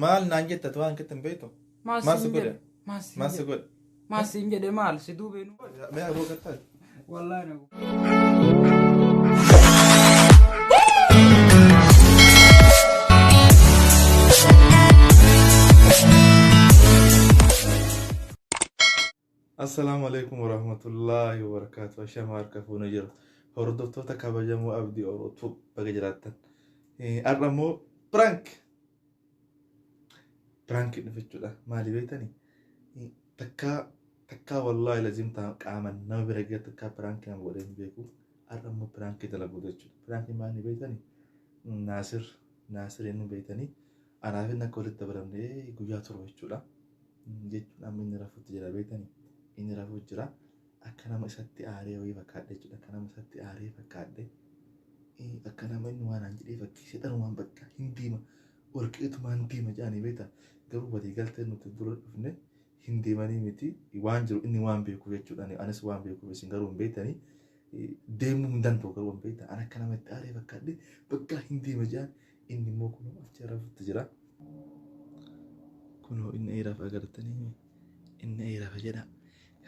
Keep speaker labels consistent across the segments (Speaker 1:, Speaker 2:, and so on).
Speaker 1: Maal naan jetta waan ketti hin beektu?
Speaker 2: Maal
Speaker 1: Maal si
Speaker 2: siin
Speaker 1: godhe?
Speaker 2: jedhe? Maal siin
Speaker 1: Maal si
Speaker 2: jedhe?
Speaker 1: godhe?
Speaker 2: Maal siin jedhe maal? Si duubeenuu.
Speaker 1: Mee aboo gattaa?
Speaker 2: Wallaahi na
Speaker 1: Assalaamu alaikum warahmatullaahi wabarakaatu. Ashama harka fuuna jira. Hordoftoota kabajamoo Abdii Orootuu baga jiraattan. Har'a immoo prank. Prank dhufe jechuudha. Maali beektani? Takkaa takkaa wallaahi lazim qaaman nama bira ga'e takkaa prank nama godhee hin beeku. Har'a immoo prank dalagu jechuudha. Prank maali beektani? Naasir Naasir inni beektani. Anaaf inni akka walitti dabalamne guyyaa torba jechuudha. Jechuun amma inni rafuutti jira beektani. Inni rafuutti jira. Akka nama isatti aaree wayii fakkaadhe jechuudha. Akka nama isatti aaree fakkaadhe. Akka nama inni waan aan jedhee fakkeessee dhanumaan bakka hin deema. Warqeetumaan deema jedhanii beekta. Garuu walii galtee nuti dura dhufne hin deemanii miti. Waan jiru inni waan beekuuf jechuudha. Anis waan beekuuf isin garuu hin beektanii. Deemuu hin danda'u garuu hin beekta. Ani akka nama itti aaree fakkaadhe bakka hin deema jedhan inni immoo kunoo achi rafuutti jira. Kunoo inni rafa agartanii inni rafa jedha.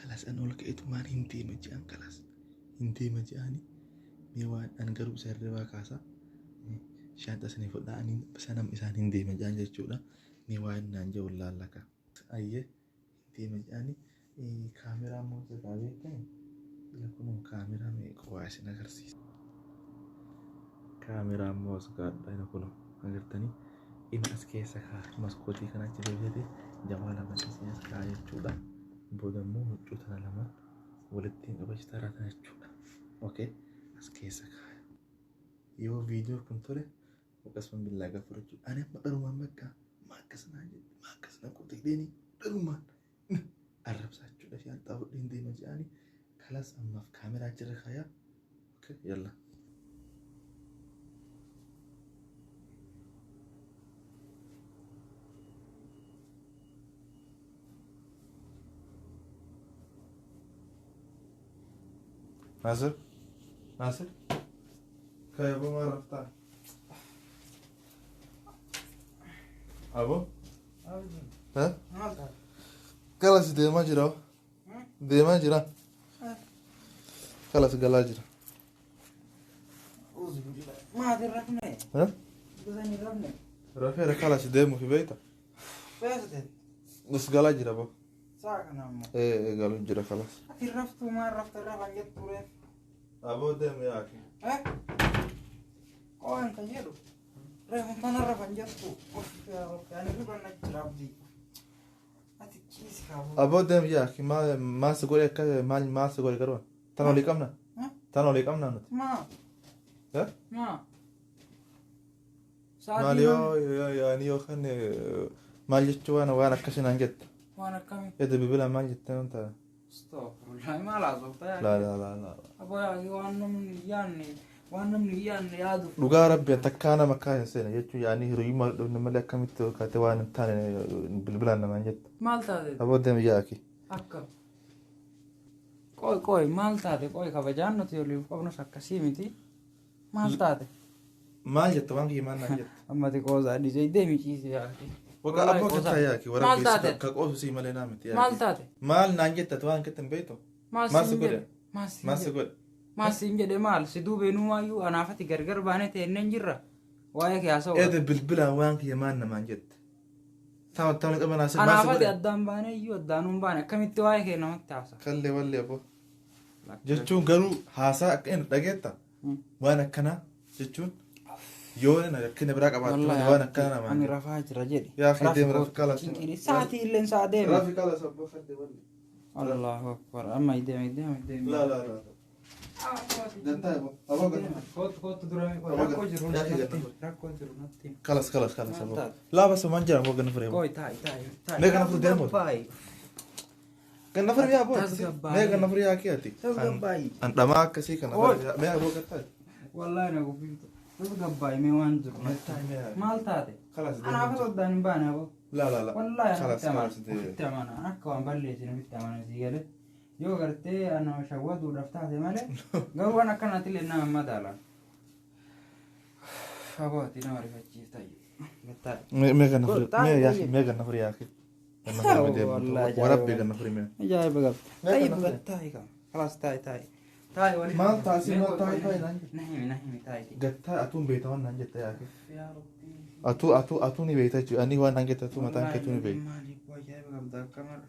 Speaker 1: Kalas an ol ka'etumaan hin deema jedhan kalas hin deema jedhani mee waan an garuu isa hirribaa kaasa shaanxa sanii fudhaa ani sanam isaan hin deema jedhan jechuudha. Mee waan naan jedhu laallaka. Ayyee hin deema jedhani kaameraa immoo isa beektani ila kunoo kaameraa meeqa waa isin agarsiisa. Kaameraa immoo as gaadha ila kunoo agartanii inni as keessa kaa maskootii kana achi deebisee jawaa lama dhiisee as kaa jechuudha. Booda immoo huccuu tana lamaan walitti qabachuu taraa jechuudha. Okay as keessa kaa. Yoo viidiyoo kun tole akkasuma billaa gaafa jechuudha. Ani amma dhalumaan bakka maa akkas naa jedhe maa akkas na qote jedheeni dhalumaan arrabsaa jechuudha. Shaanxaa fudheen deema jedhani kalas ammaaf kaameraa achirra kaayaa. Okay yalla. Nasir? Nasir? Kaya bu marafta. Abo? Ha?
Speaker 2: Maal taate?
Speaker 1: Kalas deemaa jira. Deemaa jira. Kalas galaa jira.
Speaker 2: Maati hin rafne?
Speaker 1: Ha?
Speaker 2: Gosa hin rafne?
Speaker 1: Rafeera kalas deemuuf beekta.
Speaker 2: Beekte?
Speaker 1: Bas galaa jira bo.
Speaker 2: Saa kana ammoo.
Speaker 1: Ee galuu jira kalas.
Speaker 2: Ati hin raftuu maal rafta rafan jettu reef?
Speaker 1: Aboo deemu yaaki.
Speaker 2: Eh? Qo'aan kan jedhu. Reefu mana rafan jettu. Of yaa Rabbi ani dhugan na jira abdii. Ati ciisi kaaboo.
Speaker 1: Aboo deemu yaaki maal maal si godhe akka maal maal si godhe garuu tan olii qabna. Tan olii qabna nuti.
Speaker 2: Maa?
Speaker 1: Ha?
Speaker 2: Maa?
Speaker 1: Maal yoo yaani yookaan maal jechuu waan waan akkasii naan jette.
Speaker 2: Waan akkamii?
Speaker 1: Edda bilbila maal jettee waan ta'a.
Speaker 2: Astaghfirullah maal haasofta yaa?
Speaker 1: Laa laa laa laa.
Speaker 2: Aboo yaa waan namni hin yaadne waan namni hin yaadne yaaduuf.
Speaker 1: Dhugaa rabbi takkaa nama akkaa hin seene jechuun yaani hiriyyummaa dhufne malee akkamitti kaatee waan hin taane bilbilaan namaan jette.
Speaker 2: Maal taate?
Speaker 1: Aboo deemu yaaki.
Speaker 2: Akka. Qoy qoy maal taate qoy kabajaan nuti waliif qabnus akkasii miti. Maal taate?
Speaker 1: Maal jette waan kiyya maal naan jette?
Speaker 2: Amma xiqqoo dhiisee deemi ciisi yaaki.
Speaker 1: Waqa aboo kattaa yaaki
Speaker 2: Maal
Speaker 1: warabbi
Speaker 2: taate?
Speaker 1: ka qoosu sii malee naa miti
Speaker 2: Maal
Speaker 1: yaaki.
Speaker 2: taate?
Speaker 1: Maal naan jette ati waan ketti hin beektu?
Speaker 2: Maal
Speaker 1: Maal si
Speaker 2: siin
Speaker 1: godhe?
Speaker 2: jedhe? Maal siin
Speaker 1: Maal si
Speaker 2: jedhe?
Speaker 1: godhe?
Speaker 2: Maal siin jedhe maal? Si duubeenuu maayyuu anaafati gargar baanee teenneen jirra. Waa'ee kee haasa'u.
Speaker 1: Edda bilbilaan waan kiyya maal namaan jette? Taa'u taa'u qaba naasir maal si
Speaker 2: Anaafati
Speaker 1: godhe?
Speaker 2: addaan baanee iyyuu addaanuun baane akkamitti waa'ee kee namatti haasa?
Speaker 1: Kallee wallee aboo. Jechuun garuu haasaa akka inni dhageetta waan akkanaa jechuun yoo inni rakkina biraa qabaatte malee waan akkanaa namaan
Speaker 2: Ani
Speaker 1: jette.
Speaker 2: rafaa jira jedhi.
Speaker 1: Yaa fi deem
Speaker 2: Rafi
Speaker 1: rafi kalas.
Speaker 2: Cinqii sa'aatii illeen sa'a deeme.
Speaker 1: Rafi kalas abboo kallee wallee.
Speaker 2: Allahu akbar. Amma deemi deemi deemi.
Speaker 1: Laa laa laa. Gantaa aboo. Aboo gantaa.
Speaker 2: Kootu kootu dura
Speaker 1: Aboo
Speaker 2: rakkoo jiru
Speaker 1: yaa fi
Speaker 2: natti
Speaker 1: ganna.
Speaker 2: rakkoo jiru natti.
Speaker 1: Kalas kalas kalas
Speaker 2: Maal
Speaker 1: aboo.
Speaker 2: taate?
Speaker 1: Laa bas maan jira aboo ganna firee.
Speaker 2: Qoy taa'i taa'i taa'i.
Speaker 1: Mee kana furu deemu.
Speaker 2: Tasgabbaa'ii.
Speaker 1: Ganna firee yaa aboo.
Speaker 2: Tasgabbaa'ii.
Speaker 1: Mee ganna firee yaa kiyati.
Speaker 2: Tasgabbaa'ii.
Speaker 1: An dhamaa akkasii kana.
Speaker 2: Qoy.
Speaker 1: Mee aboo gantaa.
Speaker 2: Wallaahi na gubbiftu. Tasgabbaa'ii mee waan jiru natti. Maal taate?
Speaker 1: Kalas deemu.
Speaker 2: Anaaf osoo addaan hin baane aboo.
Speaker 1: Laa laa laa.
Speaker 2: Wallaahi
Speaker 1: Kalas
Speaker 2: ofitti amana.
Speaker 1: kalas deemu.
Speaker 2: Ofitti amana. Akka waan balleessine ofitti amana sii galee. Yoo gartee ana shawwaduudhaaf taate malee garuu waan akkanaatillee nama hin madaalan. Aboo ati nama rifachiifta. Gattaa'i.
Speaker 1: Mee ganna furi.
Speaker 2: Taa'e,
Speaker 1: Mee
Speaker 2: taa'e.
Speaker 1: yaaki mee ganna furi yaaki. Ganna furi
Speaker 2: Wallahi
Speaker 1: Warabbi
Speaker 2: ajaa'iba.
Speaker 1: ganna furi mee.
Speaker 2: Ajaa'iba qabda.
Speaker 1: Mee
Speaker 2: Taa'e
Speaker 1: kana furi.
Speaker 2: gattaa'i qaba. Khalaas taa'i taa'i. Taa'i waliin.
Speaker 1: Maal taasii maal taa'i taa'i naan jette.
Speaker 2: Nahimi nahimi taa'i.
Speaker 1: Gattaa atuun beekta waan naan jette yaaki.
Speaker 2: Yaa Rabbi.
Speaker 1: Atuu atuu atuu ni beekta jechuudha. Ani waan naan jette atuu mataan keetuu ni beekta.
Speaker 2: Maaliif ajaa'iba qabda akkamara.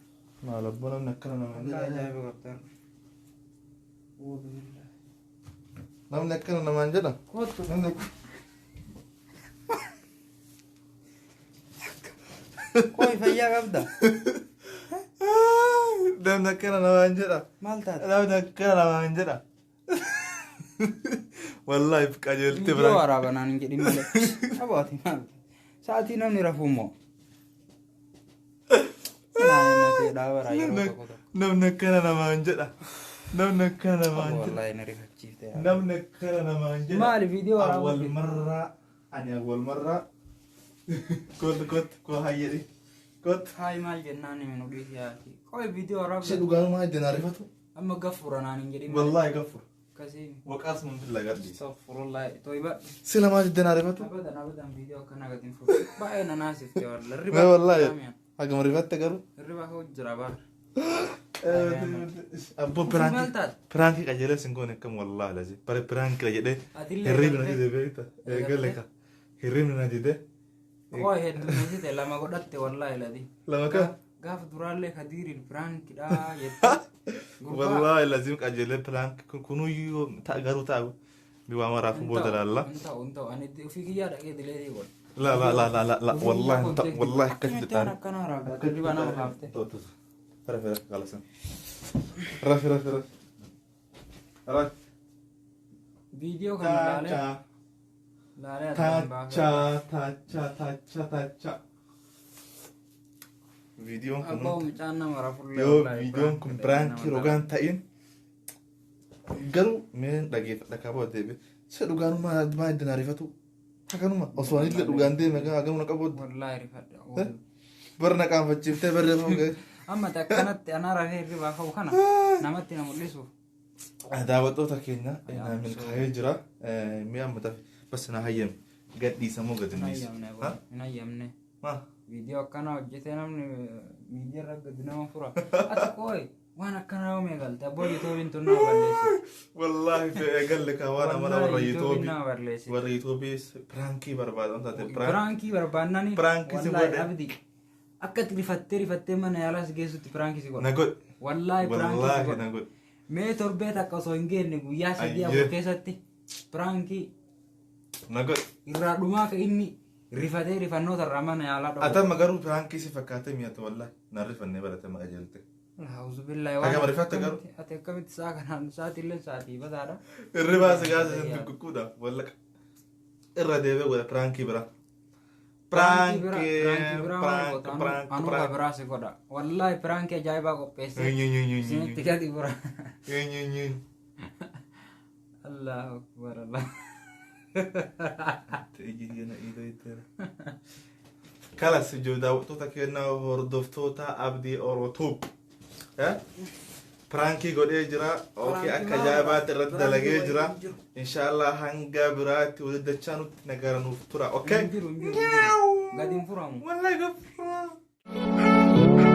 Speaker 1: Maal abboo namni akkana namaan
Speaker 2: Wallahi
Speaker 1: jedha.
Speaker 2: ajaa'iba qabda. Uudu billahi.
Speaker 1: Namni akkana namaan jedha.
Speaker 2: Kottu.
Speaker 1: Namni
Speaker 2: Qoy fayyaa qabda.
Speaker 1: Namni akkana namaan jedha.
Speaker 2: Maal taate?
Speaker 1: Namni akkana namaan jedha. Wallahi qajeeltee
Speaker 2: Viidiyoo
Speaker 1: biraan.
Speaker 2: waraabaa naan hin jedhin malee. Abaati maal? Sa'aatii namni rafuu immoo.
Speaker 1: Namni akkana namaan jedha. Namni akkana namaan jedha.
Speaker 2: Wallahi na rifachiifte.
Speaker 1: Namni akkana namaan jedha.
Speaker 2: Maali viidiyoo waraabuu?
Speaker 1: Awwal marraa ani awwal marraa kottu kottu koo hayyadhi kottu.
Speaker 2: Hayi maal jennaan himi nu dhiisi yaati. Qoy viidiyoo
Speaker 1: Si
Speaker 2: waraabuu.
Speaker 1: dhugaanumaa iddeen ariifatu.
Speaker 2: Amma gafuura naan hin jedhin malee.
Speaker 1: Wallaahi gaffur.
Speaker 2: Akkasii.
Speaker 1: Waqaas mun billa gadhiisa.
Speaker 2: Astaghfirullah. Toiba.
Speaker 1: Si lamaa iddeen ariifatu.
Speaker 2: Abadan abadan viidiyoo akkana gadi hin fuudhu. Baay'ee na naasifte wallahi.
Speaker 1: Mee wallaahi hagam rifatte garuu.
Speaker 2: Hirriba koo jira baar.
Speaker 1: Abboo
Speaker 2: Maal
Speaker 1: piraankii
Speaker 2: taate?
Speaker 1: piraankii qajeelee sin goone akkam wallaahi lazi. Bare piraankii jedhee
Speaker 2: Atillee
Speaker 1: hirribni na
Speaker 2: galtee?
Speaker 1: dide beekta. Eegale ka hirribni na dide.
Speaker 2: Qoy heddummeessite lama godhatte wallahi ladi.
Speaker 1: Lama ka.
Speaker 2: Gaafa duraallee kadiiriin piraankidha jette. Gurbaa.
Speaker 1: Wallaahi lazim qajeelee piraankii kunuyyuu ta'a garuu ta'a. Biwaa maraafuu booda laalla.
Speaker 2: Hin ta'u hin ta'u ani ofii kiyyaa dhaqee dileetii godha.
Speaker 1: La la la la la la wallahi hin ta'u wallahi akkas
Speaker 2: Akkamitti waan
Speaker 1: jedhaan.
Speaker 2: akkana waraabaa hirriba nama kaafte.
Speaker 1: Rafi rafi qalasan. Rafi rafi rafi. Rafi.
Speaker 2: Viidiyoo kana laalee
Speaker 1: Taacha
Speaker 2: laalee addaan baafee.
Speaker 1: taacha taacha taacha taacha. Viidiyoon kun
Speaker 2: Abbaa mucaan nama rafullee.
Speaker 1: yoo
Speaker 2: wallahi
Speaker 1: viidiyoon kun piraankii rogaan ta'in garuu mee dhageeffadha kaboo deebi. Si dhugaanummaa maa iddeen ariifatu. Hakanuma osoo anillee dhugaan deeme haganuma qabu
Speaker 2: Wallahi rifadha.
Speaker 1: Bara na qaanfachiiftee barreeffama ga'e.
Speaker 2: Amma akkanatti anaa rafee hirribaa ka'u kana namatti na mul'isuuf.
Speaker 1: Daawwattoota keenya naa milkaa'ee jira. Mi'a amma tafe bas na hayyame. Gadhiisamoo gadi
Speaker 2: Hin
Speaker 1: dhiisu.
Speaker 2: hayyamne hin hayyamne.
Speaker 1: Maa?
Speaker 2: Viidiyoo akkanaa hojjetee namni miidiyaa irra gadi nama fura. Ati qoy waan akkanaa yoom eegalte abboo yuutuubiin tun nama balleessi.
Speaker 1: Wallaahi fe'ee galle kan waan amala warra
Speaker 2: Wallaahi yuutuubiin
Speaker 1: yuutuubii.
Speaker 2: nama balleessi.
Speaker 1: Warra yuutuubii piraankii barbaadan taate piraank.
Speaker 2: Piraankii barbaannani.
Speaker 1: Piraankii si
Speaker 2: Wallaahi
Speaker 1: godhe.
Speaker 2: abdi. Akka itti rifattee rifattee mana yaalaas geessutti piraankii si godha.
Speaker 1: Na godhe.
Speaker 2: Wallaahi piraankii si
Speaker 1: Wallaahi
Speaker 2: godha.
Speaker 1: na godhe.
Speaker 2: Mee torbee takka osoo hin geenne guyyaa sadii
Speaker 1: Ayyee.
Speaker 2: afur keessatti piraankii
Speaker 1: Na godhe.
Speaker 2: irraa dhumaa ka inni rifatee rifannoota irraa mana yaalaa dhabu.
Speaker 1: Atamma garuu piraankii si fakkaatee mi'atu wallaahi. Na rifannee barate ma qajeelte.
Speaker 2: Auzubillahi
Speaker 1: Hagam rifatte garuu?
Speaker 2: Ati akkamitti sa'a kanaan sa'aatii illee sa'aatii bataadha.
Speaker 1: Irribaa si gaasa sin tukkuudha. Wallaqa. Irra deebee godha piraankii biraa.
Speaker 2: Piraankii
Speaker 1: Piraankii
Speaker 2: biraa maal
Speaker 1: piraank
Speaker 2: goota?
Speaker 1: piraank
Speaker 2: Anuu ka
Speaker 1: piraank.
Speaker 2: biraa si godha. Wallaahi piraankii ajaa'ibaa qopheesse. Isinitti gadi bura.
Speaker 1: Eenyuun.
Speaker 2: Allahu akbar Allah.
Speaker 1: Kalas ijoo daawwattoota keenyaa hordoftoota Abdii Orotoob. Piraankii godhee jira. Okee akka ajaa'ibaatti irratti dalagee jira. Inshaallah hanga biraatti walitti dachaa nutti nagara nuuf tura. Okee.
Speaker 2: Hin jiru hin jiru. Gadi hin furamu.
Speaker 1: Wallahi gaffaa.